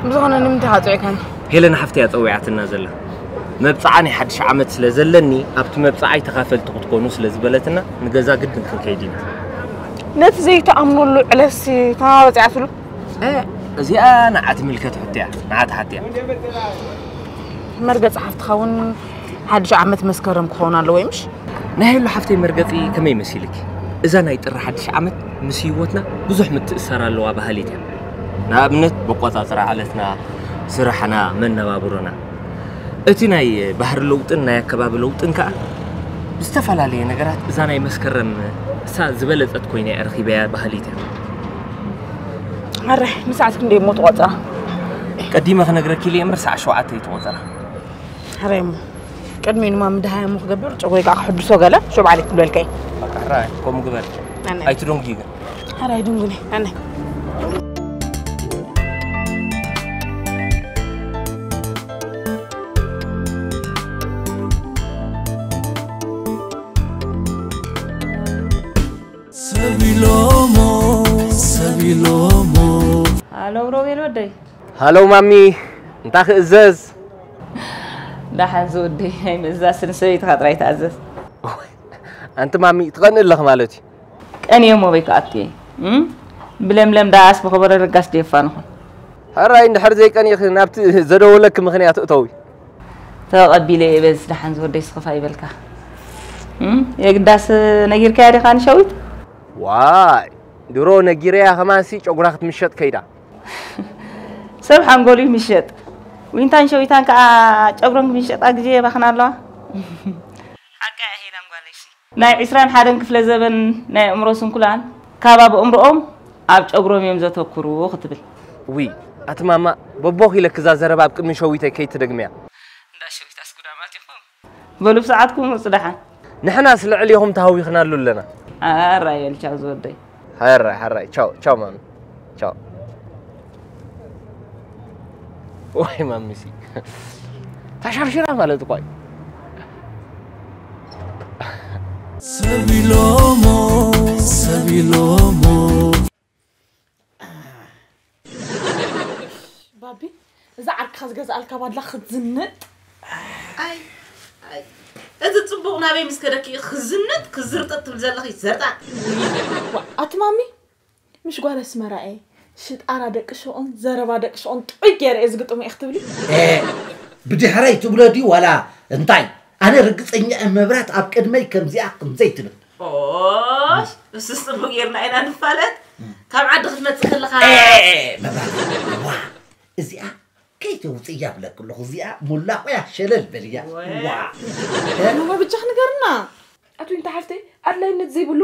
ብዝኾነ ንምንታይ ኢኻ ኣጽዊዕካኒ? ሄለን ሓፍተይ እያ ጸዊዓትና ዘላ። መብጽዓ ናይ ሓድሽ ዓመት ስለ ዘለኒ ኣብቲ መብጽዓይ ተኻፈልቲ ክትኮኑ ስለ ዝበለትና ንገዛ ግድን ክንከይድ ኢና። ነቲ ዘይትኣምነሉ ዕለትሲ ተማወጺዓትሉ? እ፣ እዚኣ ንዓ ትምልከት ሕቶ እያ፣ ንዓ ትሓትያ። መርገጺ ሓፍትኻ እውን ሓድሽ ዓመት መስከረም ክኸውን ኣለዎ እዩ ምሽ? ናይ ሄሉ ሓፍተይ መርገጺ ከመይ መሲልኪ? እዛ ናይ ጥሪ ሓድሽ ዓመት ምስ ህይወትና ብዙሕ ምትእስሳር ኣለዋ በሃሊት እያ። ንኣብነት በቆጻጽራ ዕለትና፣ ስራሕና፣ መነባብሮና። እቲ ናይ ባህሪ ለውጥን ናይ ኣከባቢ ለውጥን ከኣ ብዝተፈላለየ ነገራት እዛ ናይ መስከረም እሳ ዝበለጸት ኮይና እየ ረኺበያ በሃሊት እያ። ኣረ ንሰዓት ክንደይ እሞ ትቆጽራ? ቀዲመ ክነግረኪ ኢለ እየ እምበር ሰዓት ሸውዓተ እዩ ትቆጽራ። ሕራይ እሞ ቅድሚ ንማ ምድሃይ እሞ ክገብር ጨጎይ ከዓ ክሕድሶ ገለ ሸው ባዕለይ ክብለልካ እየ። ሕራይ ከምኡ ግበር። ኣነ ኣይትደንጉ ግን። ሕራይ ድንጉነ ኣነ ሰቢሎሞ ሰቢሎሞ ሃለው ሮቤል ወደይ ሃለው ማሚ እንታይ ክእዘዝ ዳሓን ዝወደይ ኣይምእዛስ ንሰበይትኻ ጥራይ ተኣዘዝ ኣንቲ ማሚ ትቐንእ ኣለኽ ማለት እዩ ቀንየ እሞ በይ ክኣቱ እየ ብለምለም ዳኣስ ብኸበሮ ርጋስ ደየፋንኹን ሕራይ እንድሕር ዘይቀኒእኺ ናብቲ ዘደወለኪ ምኽንያት እተዊ ተቐቢለ እየ በዝ ደሓን ዝወደይ ስኽፋ ይበልካ እም፣ የግዳስ ነጊርካያ ዲኻ ንሸዊት? ዋይ፣ ድሮ ነጊረያ ከማንሲ ጨጉራ ክትምሸጥ ከይዳ። ሰብ ሓንጎሉ ይምሸጥ። ዊንታን ሸዊታን ከኣ ጨጉሮን ክምሸጣ ግዜ የባኽና ኣለዋ። ሓቃ እያ ሄለን ጓለይሲ። ናይ ዕስራን ሓደን ክፍለ ዘበን ናይ ኣእምሮ ስንኩላን ካብ ኣብ ኣእምሮኦም ኣብ ጨጉሮም እዮም ዘተኩሩ ክትብል። ዊ፣ ኣቲ ማማ፣ በቦኽ ኢለኪ እዛ ዘረባ ኣብ ቅድሚ ሸዊተይ ከይትደግምያ። እንዳ ሸዊታስ ጉዳማት ኢኹም። በሉ ብሰዓትኩም ውጹ ደሓን። ንሕናስ ልዕሊኹም ተሃዊኽናሉ ኣለና። ኣራይ በል ቻው ዝወደይ። ሓራይ፣ ሓራይ፣ ቻው፣ ቻው ማሚ። ቻው። ወይ ማሚሲ። ተሸርሽራ ማለት እኮ እዩ። ሰቢሎሞ፣ ሰቢሎሞ። ባቢ፣ እዛ ዓርክኻ ዝገዝኣልካ ባድላ ክትዝንጥ። ኣይ፣ ኣይ፣ እዚ ጽቡቕ ናበይ ምስ ከደኪ እዩ ክዝንጥ፣ ክዝርጥጥ ትብል ዘለኺ ዘርጣ። ዋ፣ ኣቲ ማሚ፣ ምሽ ጓል ኣስመራ እየ። ሽጣራ ደቂ ሸኦን ዘረባ ደቂ ሸኦን ጥዑይ ገይረ እየ ዝግጥሞ እየ ክትብሊ። እ፣ ብድሕረይ ትብሎ ድዩ ዋላ እንታይ? ኣነ ርግጸኛ እየ መብራት ኣብ ቅድመይ ከምዚኣ ከምዘይ ትብል። ኦሽ፣ እሱስ ጽቡቕ ጌርና ኢና ንፋለጥ። ካብ ዓዲ ክትመጽእ ከለኻ። እ፣ መብራት፣ ዋ፣ እዚኣ ከይተውፅያ ብለክ ኣለኹ። እዚኣ ሙላቑያ ሸለል በልያ። ወ- ዋ። እሞ በጃኽ ንገርና። ኣቶ ዊንታ ሓፍተይ፣ ኣድላይነት ዘይብሉ፣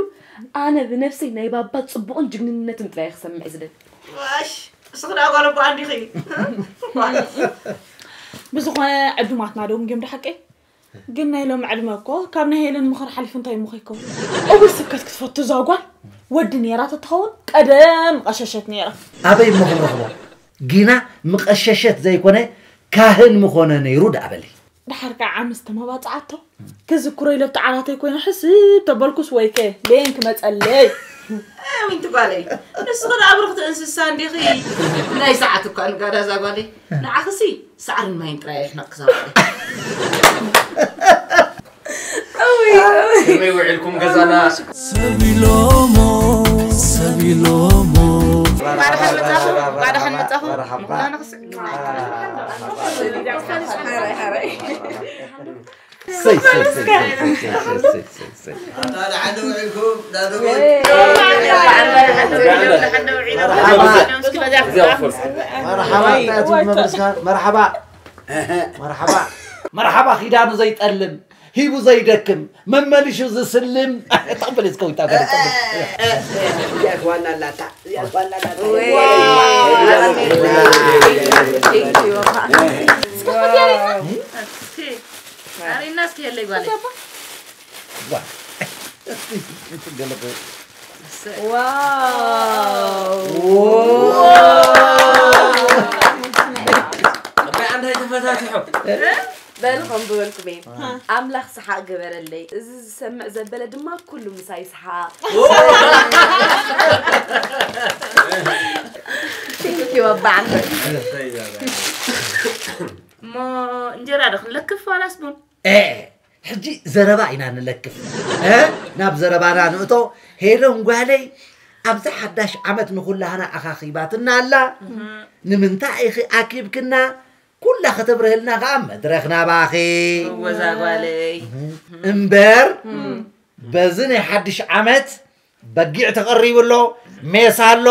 ኣነ ብነብሰይ ናይ ባባ ጽቡቕን ጅግንነትን ጥራይ ክሰምዕ ዝደሊ። ዋሽ፣ እስኺ ደኣ ጓል ኣቦ ኣንዲኺ። ብዝኾነ ዕዱማትና ዶ እንጊዮም ዶ ሓቀይ? ግን ናይ ሎሚ ዕድመ እኮ ካብ ናይ ሄለን ምኽሪ ሓሊፉ እንታይ እሞ ከይከውን? እውይ ስብከት ክትፈቱ እዛ ጓል ወዲ ነይራ ተትኸውን ቀደም ቀሸሸት ነይራ። ኣበይ እሞ ክንረኽቦ? ጊና ምቐሸሸት ዘይኮነ ካህን ምኾነ ነይሩ ደኣ በሊ። ደሓር ከዓ ዓመት ዝተመባፅዓቶ ክዝክሮ ኢለ ኣብቲ ዓራተይ ኮይነ ሕስብ ተበልኩስ ወይከ በየን ክመፀለይ? እ፣ ዊንቲ ጓለይ፣ ንስኺ ደኣ ብርኽቲ እንስሳ እንዲኺ። ናይ ሰዓት እኳ ንጋዳ እዛ ጓለይ። ንዓኽሲ ሳዕርን ማይን ጥራይ ይሕነቕ ክሳብ። ከመይ ውዒልኩም ገዛና? ሰቢሎሞ፣ ሰቢሎሞ። እንኳዕ ደሓን መጻኹም፣ እንኳዕ ደሓን መጻኹም። መርሓባ። እንኳዕ ደሓን መጻኹም። ሰይ፣ ሰይ፣ ሰይ፣ ሰይ፣ ሰይ፣ ሰይ። ኣታ ደሓን ዶ ውዒልኩም? ዳ ዶ ውዒልኩም? መርሓባ። መርሓባ፣ እንታይ ትብል መብርስካ? መርሓባ። መርሓባ። መርሓባ ኪዳኑ ዘይጠልም፣ ሂቡ ዘይደክም፣ መመሊሹ ዝስልም። ተቐበል እስከ ወይታ ገለ ተቐበል። እዚኣስ ዋና ኣላታ፣ እዚኣስ ዋና ኣላታ። ወይ። ዋው። እስከ ክትያለይ እስከ። እስኪ፣ ኣሬና እስኪ የለይ ጓለይ። ዋ። እስኪ፣ እስኪ ገለ በ-፣ ዋው። ዋ። ኣባይ ኣንታይ ተፈታቲሖም? በሉ ከም ዝበልኩም እየ። ኣምላኽ ሰሓቕ ግበረለይ። እዚ ዝሰምዕ ዘበለ ድማ ኩሉ ምሳይ ሰሓቕ። Thank you ኣባ ዓንተ። እሞ እንጀራ ዶ ክንለክፍ ዋላስ ቡን? እ፣ ሕጂ ዘረባ ኢና ንለክፍ። እ፣ ናብ ዘረባና ንእቶ። ሄለን ጓለይ፣ ኣብዚ ሓዳሽ ዓመት ንኹላህና ኣኻኺባትና ኣላ። እህ። ንምንታይ ኢኺ ኣኪብክና? ኩላ ከተብርህልና ኸኣ መድረኽ ናባኺ። እወ፣ እዛ ጓለይ። እምበር፣ እም። በዚ ናይ ሓድሽ ዓመት በጊዕ ተቐሪቡ ኣሎ፣ ሜስ ኣሎ፣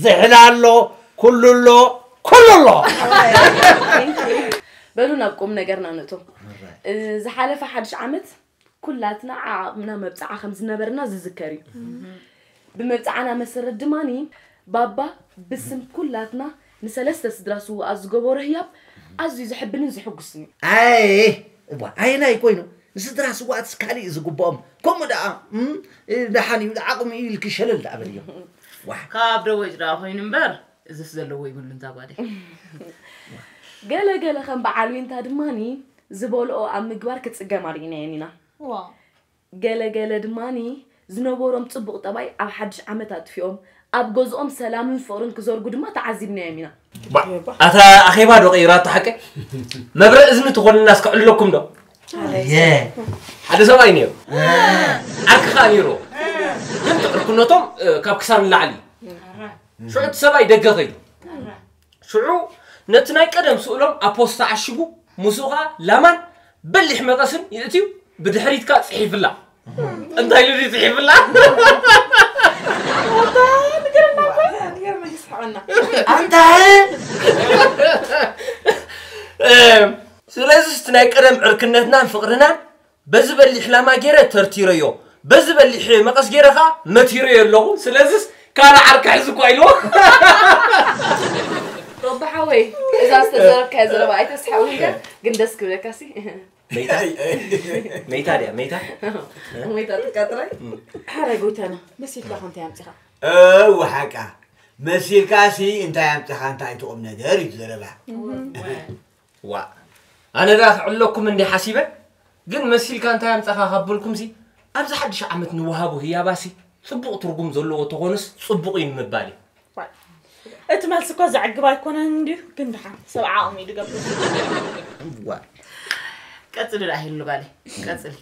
ዝሕል ኣሎ፣ ኩሉ ኣሎ፣ ኩሉ ኣሎ። በሉ ናብ ቁም ነገርና ንእቶ። ዝሓለፈ ሓድሽ ዓመት ኩላትና ዓዓቕምና መብጽዓ ከም ዝነበርና ዝዝከር እዩ። እም። ብመብጽዓና መሰረት ድማኒ ባባ ብስም ኩላትና ንሰለስተ ስድራ ስዉኣት ዝገበሮ ህያብ ኣዝዩ ዘሕብንን ዘሐጉስን እዩ። ኣይ፣ እዋ፣ ኣየናይ ኮይኑ? ንስድራ ስዉኣትስ ካልእ እዩ ዝግብኦም። ከምኡ ደኣ፣ እም፣ ደሓን እዩ፣ ዓቕሚ እዩ ኢልኪ ሸለል ደኣ በልዮ። ዋሕ። ካብ ደወጅ ደኣ ኮይኑ እምበር፣ እዝስ ዘለዎ ይብሉን እዛ ጓለይ። ገለ ገለ ከም በዓል ዊንታ ድማኒ ዝበልኦ ኣብ ምግባር ክጽገማ ርኢናየን ኢና። ዋው። ገለ ገለ ድማኒ ዝነበሮም ጽቡቕ ጠባይ ኣብ ሓድሽ ዓመት ኣጥፊኦም፣ ኣብ ገዝኦም ሰላምን ፍቕርን ክዘርጉ ድማ ተዓዚብናዮም ኢና። ባ-፣ ኣታ ኣኼባ ዶ ቀይራቶ ሓቀይ? መብርሂ እዝኒ ትኾንና እስከ ዕለኩም ዶ? ኣየ። ሓደ ሰብኣይ ነይሩ። እ። ዓርኪ ከኣ ነይሩ። እ። ግን ትዕርክነቶም፣ እ፣ ካብ ክሳብ ንላዕሊ። ሽዑ እቲ ሰብኣይ ደገ ኸይዱ። ሽዑ ነቲ ናይ ቀደም ስእሎም ኣብ ፖስታ ዓሽጉ፣ ምስኡ ኸኣ ላማን በሊሕ መቐስን የእትዩ፣ ብድሕሪት ከኣ ጽሒፍላ። እንታይ ኢሉ ድዩ ጽሒፍላ? ንገረና እኮ። ንገረና ይስሓቐና። ኣንታ ስለዚስ እቲ ናይ ቀደም ዕርክነትናን ፍቕርናን በዚ በሊሕ ላማ ገይረ ተርቲረዮ፣ በዚ በሊሕ መቐስ ገይረ ኸዓ መቲረዮ ኣለኹ። ስለዚስ ካልእ ዓርኪ ሕዚ እኳ ኢልዎ። ሮቢ ሓወይ፣ እዛ ዝተዘረብካያ ዘረባ ኣይተስሓውን እምበር ግን ደስ ክብለካ ሲ። መይታ መይታ ድያ መይታ? ሞይታ ትቃጥራይ። ሓረ ጎይታና መሲልካ ከ እንታይ ኣምጺኻ? እው ሓቃ መሲልካ ሲ እንታይ ኣምጺኻ እንታይ ትቑም ነገር እዩ ዘረባ። ዋ ኣነ ዳ ክዕለኩም እንዲ ሓሲበ ግን መሲልካ እንታይ ኣምጻኻ ካብ በልኩም ሲ ኣብዚ ሓድሽ ዓመት ንወሃቦ ህያባ ሲ ጽቡቕ ትርጉም ዘለዎ ተኾኑስ ጽቡቕ እዩ ንምባል እዩ። እቲ መልሲ እኮ ዘዕግብ ኣይኮነን እንድዩ ግን ደሓን ሰብ ዓቕሚ እዩ ድገብር። ዋ ቀጽሊ ደኣ ሄሉ ጓለይ ቀጽሊ።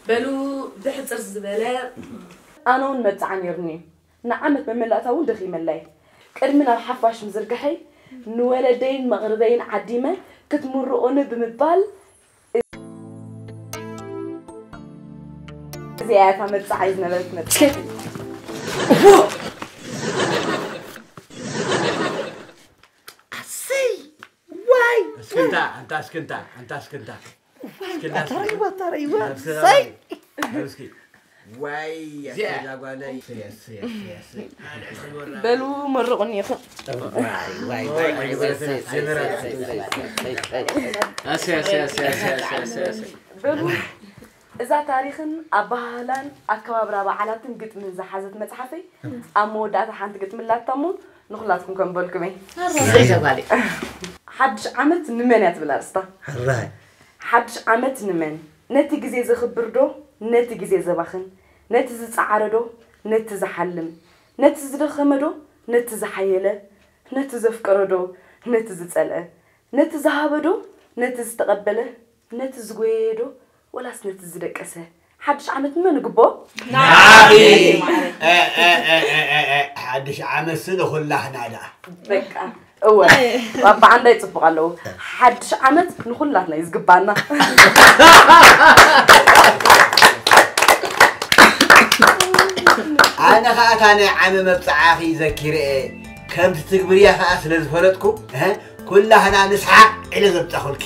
በሉ ብሕጽር ዝበለ ኣነ እውን መብጽዓ ነይሩኒ። ንዓመት መመላእታ እውን ደኺመላ እየ። ቅድሚ ናብ ሓፋሽ ምዝርግሐይ ንወለደይን መቕርበይን ዓዲመ ክትምርቑኒ ብምባል እዚኣ እያ እታ መብጽዓይ ዝነበረት መብጽዓ። ኣሰይ ዋይ እስክንታ ኣንታ እስክንታ ኣንታ እስክንታ ዋይ ተረይዋ ተረይዋ ነብሲ ሰይ እስኪ ዋይ ያዛ ጓለይ በሉ መርቑኒ ኢኹም። በሉ እዛ ታሪኽን ኣባሃህላን ኣከባብራ በዓላትን ግጥምን ዝሓዘት መፅሓፈይ ኣብ መወዳእታ ሓንቲ ግጥሚ ኣላታ እሞ ንኹላትኩም ከም በልኩም እየ። ሰይ ዘጓለይ ሓድሽ ዓመት ንመን እያ ትብል ኣርእስታ። ሕራይ ሓድሽ ዓመት ንመን? ነቲ ግዜ ዘኽብር ዶ ነቲ ግዜ ዘባኽን? ነቲ ዝጸዓረ ዶ ነቲ ዝሓልም? ነቲ ዝደኸመ ዶ ነቲ ዝሓየለ? ነቲ ዘፍቀረ ዶ ነቲ ዝጸልአ? ነቲ ዝሃበ ዶ ነቲ ዝተቐበለ? ነቲ ዝጎየየ ዶ ወላስ ነቲ ዝደቀሰ? ሓድሽ ዓመት ንመን ይግብኦ? ሓድሽ ዓመት ንኹላህና ደኣ በቃ እወ ባባ ዓንዳይ ጽቡቕ ኣለዉ። ሓድሽ ዓመት ንኹላትና እዩ ዝግባና። ኣነ ኸዓ እታ ናይ ዓመ መብፅዓኺ ዘኪረ እየ ከምቲ ትግብርያ ኸዓ ስለ ዝፈለጥኩ እህ፣ ኩላህና ንስሓቅ ኢለ ዘብፀኹልኪ